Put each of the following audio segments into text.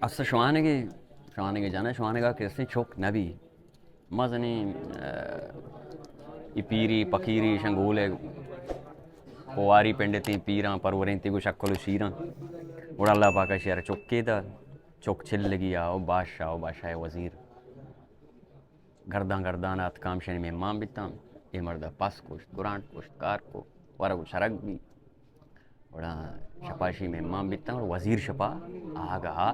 است شوانگے، شوانگے جنہ، شوانگا کسیں چک نبی۔ مزنیں، اے، ای پیری، پکیری، شنگولے، کواری پنڈتیں پیراں، پرورینتی گو شکل و شیراں۔ گڑا اللہ پاکا شیار چکے دا، چک چلگی آو، بادشاہ و بادشاہ وزیر۔ گردان گردان اتکاں، شنی مہمان بیتاں۔ اے مرد پس کشت، گرانٹ کشت، کار کو، ورگ و شرگ بی۔ گڑا شپا شی مہمان بیتاں اور وزیر شپا آگہا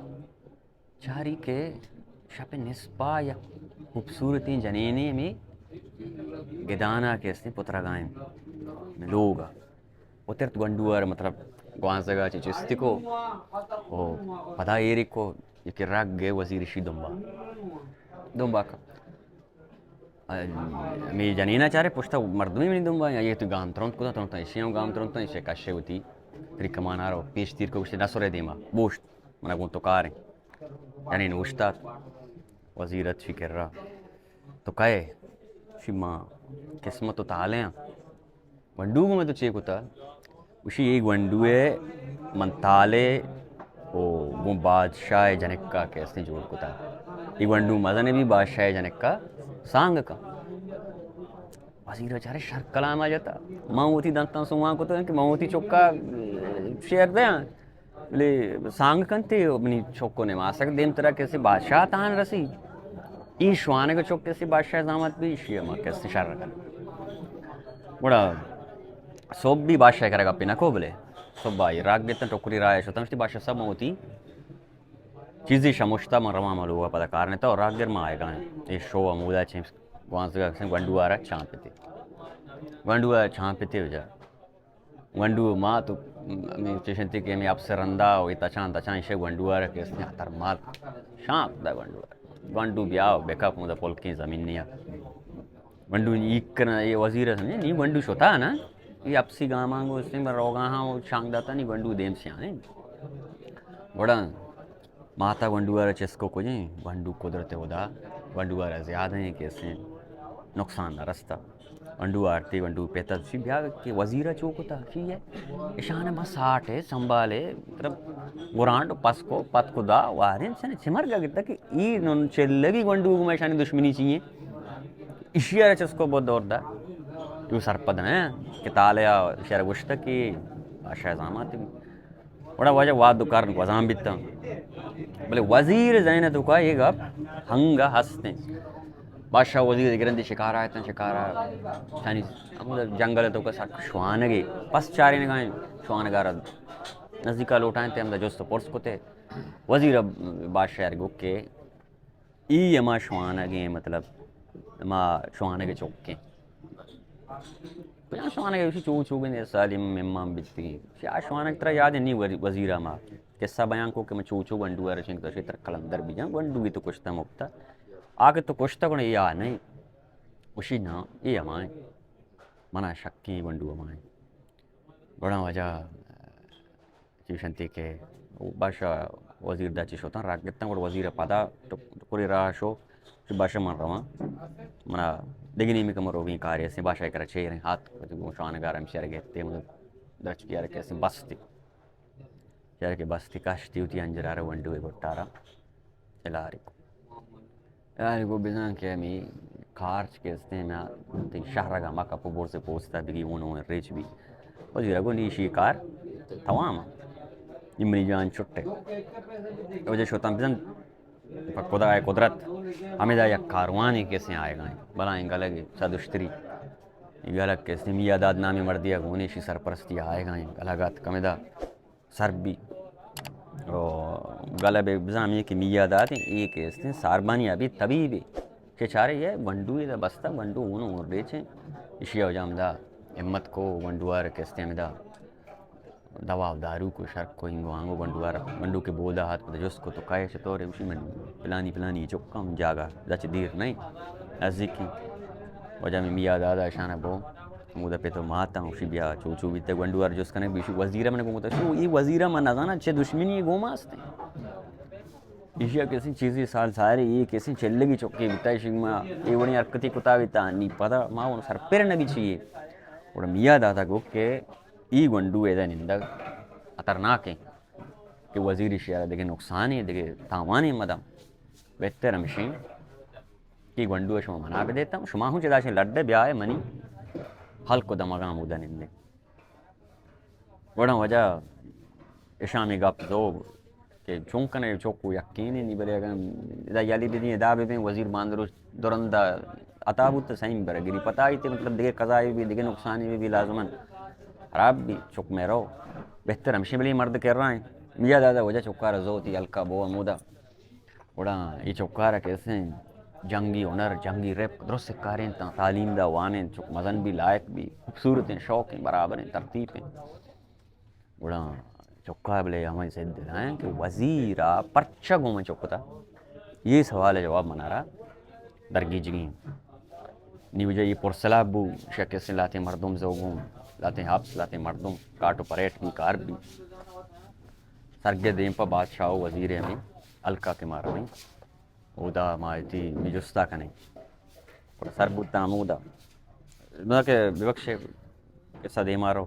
چاری کہ شپ نصفا یک خوبصورتیں جنینے ہمیں گدانا کہ استیں پترگائیں لوگا۔ اترت گونڈو ءَ را، مطلب، گوانزگ ءَ چہ چستی کو، او پدا ایری کو، یکے رگ ءَ وزیر شی دمبا، دمبا کا۔ ہمے جنینا چارے پشتا مردمی منی دمبا، یا یہ تو گام ترنت کتا، ترنت ایشی ہم گام ترنت، ایشی کشے ہوتی، پھر کمانا رو پیش تیر کو گشتے نسرے دیما، بوشت، منا گون تو کاریں۔ جنین اوشتات، وزیر ات شی کرا۔ تو کئے؟ شی ما قسمت و تالے ہاں۔ گونڈو گوں تو چے کتا؟ گوشی، اے گونڈو ءَ من تالے و گوں بادشاہ جنکا کہ استیں جوڑ کتا۔ اے گونڈو مزن بی بادشاہ جنکا سانگ کا۔ وزیر چارے شر کلام آ جتا۔ من وتی دنتاں سوان کتا کہ من وتی چکا شیر دیاں۔ بلے سانگ کنتے منی چک و نماسگ دیم ترا کسی بادشاہ تان رسی۔ ای شوانگ چک کسی بادشاہ زامت بی، اشی ما کسی شر کن۔ گڑا صبح بی بادشاہ کرا گپی نکو، بلے صبح آئی راگ گتن، ٹکری راہ شتن، اشتی بادشاہ صاحب من وتی چیزی شمشتا من رواں ملوگا پدا کار نیتا و راگ گر ما آئے گائیں۔ اے شو ہمودا چیم گوانزگا کسیں گونڈو آرا چانپتے۔ گونڈو آرا چانپتے وجہ گونڈو ما تو ہمے چشنتی کہ ہمے اپس رندا و اے تچان تچان ایشی گونڈو آرا کہ استیں ہتر مال شانک دا گونڈو آرا۔ گونڈو بیا و بکپ ہمودا پلکیں زمین نیا۔ گونڈو ایک کنا اے وزیر سمجھے، نی گونڈو شتا نا، اے اپسی گامان گو استیں بر روگا ہاں و شانک داتا، نی گونڈو دیم سیانے۔ گڑا ماتا گونڈو آرا چسکو کجیں، گونڈو قدرت خدا، گونڈو آرا زیادہ ہیں کہ استیں نقصان نہ رستا۔ گونڈو آرتی، گونڈو پیتا، شی بیا کہ وزیرا چو کتا، شی ہے۔ اشان ما ساٹھ ہے، سنبھالے، مطلب، گرانڈ پس کو، پت کو دا، وارین سن چمر گا گتا کہ ای نون چلگی گونڈو گما اشانی دشمنی چیئے۔ اشی آرا چسکو بہت دور دا۔ یو سرپد نہ کہ تالیا اشی آرا گوشتا کہ بادشاہ زامات بی۔ گڑا واجہ واد و کار گوزان بیتاں۔ بلے وزیر ذہن ء توکا اے گپ ہنگا ہستیں۔ بادشاہ وزیر گرندی شکارا اتن، شکارا یعنی ہمودا جنگل ء توکا سک شوانگے پس چارینگا ایں، شوانگا را نزدیکا لوٹائیں تے ہمدا جست و پرس کتے۔ وزیر بادشاہ گو کہ ای ہما شوانگیں، مطلب، ہما شوانگ چکیں۔ کجام شوانگ؟ ایشی چو چو گندے سالی مہمان بیتگیں۔ شی آ شوانگ ترا یاد نی وزی-، وزیرا ما قصہ بیان کو کہ من چو چو گونڈو ء رچینگ تو شی تر قلندر بیجاں، گونڈو تو کشتا مکتا۔ آ کہ تو کشتا کن یا نہیں؟ وشی نا، اے ہمائیں۔ منا شکی گونڈو ہمائیں۔ گڑا واجہ چیش انتی کہ بادشاہ وزیر دا چی شتاں، راہ گپتاں، گڑا وزیر پدا ٹک-، ٹکری راہ شو، چو بادشاہ من رواں، منا دگہ نیمے کہ من روگیں کارے استیں، بادشاہ کرا چیریں ہات، گوں شوانگار ہمشی ار گپتے، من درچکی ار کہ استیں بستی، چیار کہ بستی کشتی ہوتی انجرارا ونڈوے گٹارا چلاری کو۔ یار گو بزاں کہ ہمے کارچ کہ استیں نا، تئی شہرگا ما کپو برز پوستا بگی اون اون ریچ بی۔ وزیر گو نی شی کار توام۔ نی منی جان چھٹے۔ وجہ شتاں بزاں پہ خدا ء قدرت ہمیدا یک کاروانی کہ استیں آئے گائیں۔ بلائیں گلگ صد اشتری۔ گلگ کہ استیں میاں داد نامی مردی گونی شی سرپرستی آئے گائیں۔ گلگ ات کمدا سر بی۔ او گلب بزاں ہمے کہ میاں داد ایں، اے کہ استیں ساربانی ابی طبیبے۔ چہ چارے یہ گونڈوے دا بستہ، گونڈو اون اون ریچیں۔ اشی وجہ ہمدا ہمت کو، گونڈو آر کہ استیں ہمدا دوا و دارو کو، شر کو، ہنگو آنگو گونڈو آر، گونڈو کہ بودا ہات، پدا جست کو تو کئے چطورے؟ گوشی من پلانی پلانی چکاں، جاگہ دچ دیر نہیں، نزدیکی۔ وجہ ہمے میاں دادا اشانا بو۔ ہمودا پت و ماتاں، گوشی بیا چو چو بیتہ، گونڈو ار جست کنگ بیشی۔ وزیر من گوں گوتا، شو ای وزیر من نزاناں چہ دشمنی گوما استیں۔ ایشی کسی چیزی سال ساری، ای کسی چلگی چکی بیتہ، ایشی ما ای وڑی حرکتی کتا بیتہ، نی پدا ما اون سرپر نبی چیئے۔ گڑا میاں دادا گو کہ ای گونڈو ایدا نندگ خطرناکیں۔ کہ وزیر ایشی ءَ را دگہ نقصانے، دگہ تاوانے مداں۔ بہتر ہمشیں کہ گونڈو ءَ شما منا بدیتاں، شما ہوں چہ داشیں لڈ ءَ بیائے منی ہلک ءُ دمگاں ہمودا نندیں۔ گڑا واجہ اشاں ہمے گپ زوگ کہ چون کنے چک و یکینے نی، بلے اگاں ادا یلی بدیں، ادا ببیں، وزیر باندروش درندا عطا بوت، سئیں برگری پتائی تے، مطلب، دگہ قضائی بی، دگہ نقصانی بی، بی لازمن خراب بی، چک مئے رو۔ بہتر ہمشی بلے مرد کر رہا ہیں۔ میا دادا واجہ چکارا زوتی ہلکا بو ہمودا۔ گڑا اے چکارا کسیں جنگی ہنر، جنگی رپک درست سکارینتاں، تعلیم دا وانینت، چک مزن بی، لائق بی، خوبصورتیں، شوقیں، برابریں، ترتیپیں۔ گڑا چکا بلے ہمائی سید دلائیں کہ وزیرا پرچا گوں من چکتا؟ یہ سوال جواب منارا درگیجگی۔ نی وجہ یہ پرسلا بو، شکستیں لاتیں مردم زوگوں، لاتیں حبس، لاتیں مردم، کاٹ و پریٹ بی، کار بی۔ سرگے دیم پہ بادشاہ و وزیر ہمیں ہلکا کہ ما رویں، اودا ما اتی می جستا کنیں۔ گڑا سر بوتاں ہمودا۔ نہ کہ ببخشے قصہ دیما رو،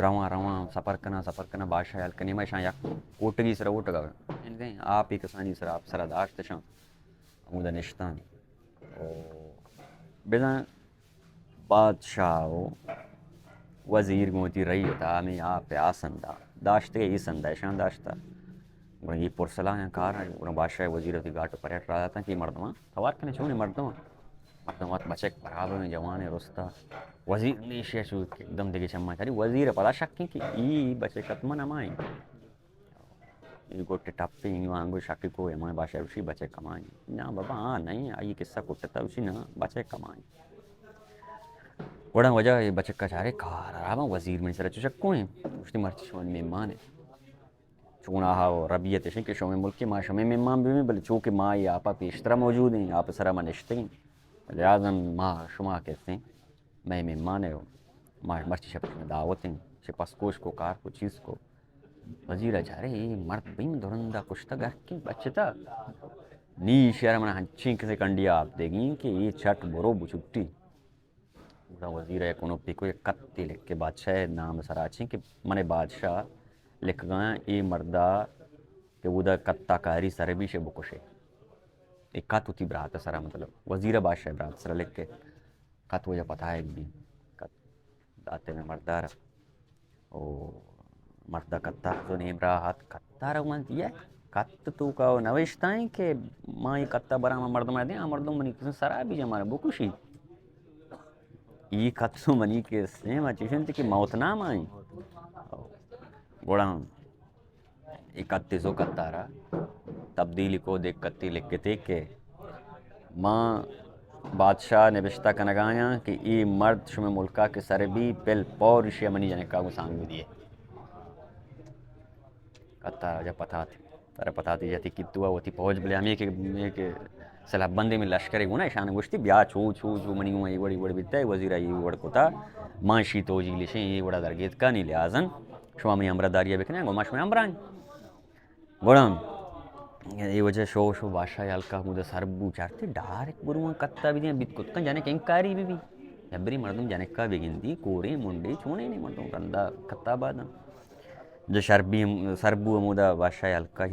رواں رواں، سفر کناں، سفر کناں، بادشاہ ہلک نیما اشاں یک کوٹگی سرا اوٹگا۔ یعنی آپ ہی کسانی سرا، آپ سرا داشت اشاں۔ ہمودا نشتاں۔ او بزاں بادشاہ و وزیر گوں وتی رعیت ء ہمے آپ ء آ سندا داشتگ، اے سندا اشاں داشتہ۔ گڑا اے پرسلاہیں کار ء، گڑا بادشاہ ء وزیر ء وتی گاٹ ء پریٹ را داتاں کہ اے مردماں توار کنے چونیں مردماں؟ مردم وت بچک برابریں جوانیں رستا۔ وزیر نیشی ء چو دم دگہ چماں چاری۔ وزیر ء پدا شک انت کہ اے بچک حتماً ہمائیں۔ اے گٹ ٹپیں، اے وانگو شکی کو، ہمائیں بادشاہ گوشی بچک ہمائیں۔ نا بابا، آ نہیں، آئی قصہ کٹتا، گوشی نا، بچک ہمائیں۔ گڑا وجہ اے بچک کا چارے کار خراباں، وزیر منی سر چو شکو ہیں۔ گوشتی مرچی شمن مہمان ہیں۔ چون آہا و ربیت اشیں کہ شمے ملک ما شمے مہمان ببیں، بلے چونکہ ما اے آپا پیشترا موجود ہیں، آپ سرا ما نشتگیں، لہذا ما شما کہتے ہیں۔ مئے مہمان ء ما مرچی شپ دعوت ایں، چہ پس کوش کو، کار کو، چیز کو۔ وزیر ء چارے، اے مرد بین درندا کشتگ، گرکیں بچتا۔ نی شہر من ہنچیں کسے کنڈی آپ دیگی کہ اے چٹ برو بچٹی۔ گڑا وزیر ء کنوپی کو یک کتے لکھ کے بادشاہ ء نام سراچیں کہ من بادشاہ لکھگاں اے مردا کہ اودا کتا کاری سر بیش بکشے۔ اے کت وتی برات سرا، مطلب، وزیر ء بادشاہ برات سرا لکھ کے۔ کت وجہ پتائگ بی، کت داتے میں مردار۔ او مرد کتا تو نیم راہ ات، کتا رو من دیا۔ کت تو کا نوشتائیں کہ ما یہ کتا برا ما مردم دیں، آ مردم منی کسن سرا بی جمار بکشی۔ ای کت تو منی کے سیم چوشن کہ موت نام آئیں۔ گڑا اے کتے زو کتارا تبدیلی کو، دے کتی لکھتے کہ ما بادشاہ نبشتہ کنگایاں کہ اے مرد شمے ملکا کہ سر بی پل پور اشیا منی جنکا گو سانگ بدیے۔ کتارا جا پتات، ترا پتاتی جتی کتوا وتی پوج بلے ہمیں کہ، ہمیں کہ سلاح بندے میں لشکر گونا اشان گوشتی بیا چو چو چو منی گو اے وڑی وڑ بیتا، وزیر اے وڑ کتا، ما شی توجی لشیں اے وڑا درگیت کا نی لہذا شما منی امرا داریا بکنے گو ما شما امرا۔ گڑا اے وجہ شو شو بادشاہ ہلکا ہمودا سر بو چارتے ڈائریکٹ برواں کتا بدیاں بیت کت کن جنک انکاری بی بی۔ جبری مردم جنکا بگندی کورے منڈے چونے نے مردم رندا کتا باداں۔ جو شر بی سر بو ہمودا بادشاہ ہلکا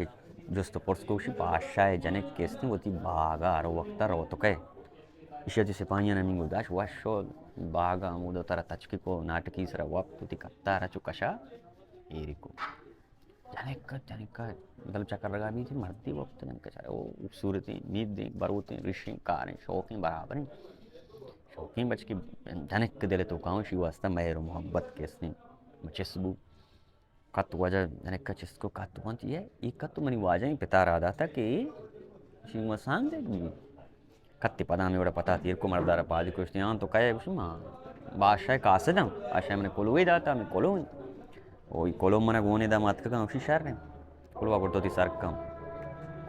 جست و پرس کو شی بادشاہ جنک کیستی وتی باغا ہر وقتا روتکے۔ ایشی ء چہ سپاہیاں ہمینگو داشت، وش شد باغ ء ہمودا ترا تچکی کو، ناٹکی سرا وپت، وتی کتار ء چو کشا ایری کو۔ جنک، جنک، مطلب چکرگا بیت، مردی وپت جنک چارے، او خوبصورتیں، میدیں، بروتیں، ریشیں، کاریں، شوقیں، برابریں۔ شوقیں بچکی جنک دل تو کاؤں، شی واسطہ مہر و محبت کیسیں مچس بو۔ کت واجہ جنکا چست کو کت وانت، یہ، یہ کت منی واجہ پتا را داتا کہ اے شی ما سانگ دے بی۔ کت پدا ہمیں وڑا پتا تیر کو مردارا پادی کشتی آن تو کہے گوشی ما بادشاہ قاصد ہم، بادشاہ من کلوے داتا، ہمیں کلو ہیں۔ او یہ کلو منا گونے دا ماتکا گا اسی شر ہیں۔ کلو اگر تو تی سر کم۔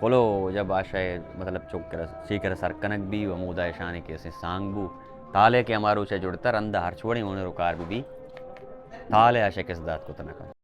کلو جب بادشاہ مطلب چوک کرا، چی کرا سر کنک بی و مودا اشانے کیسے سانگ بو۔ تالے کہ ہمارو چا جڑتا رندا ہر چھوڑے ہونے رو کار بی بی۔ تالے آ شکست دات کو تنکا۔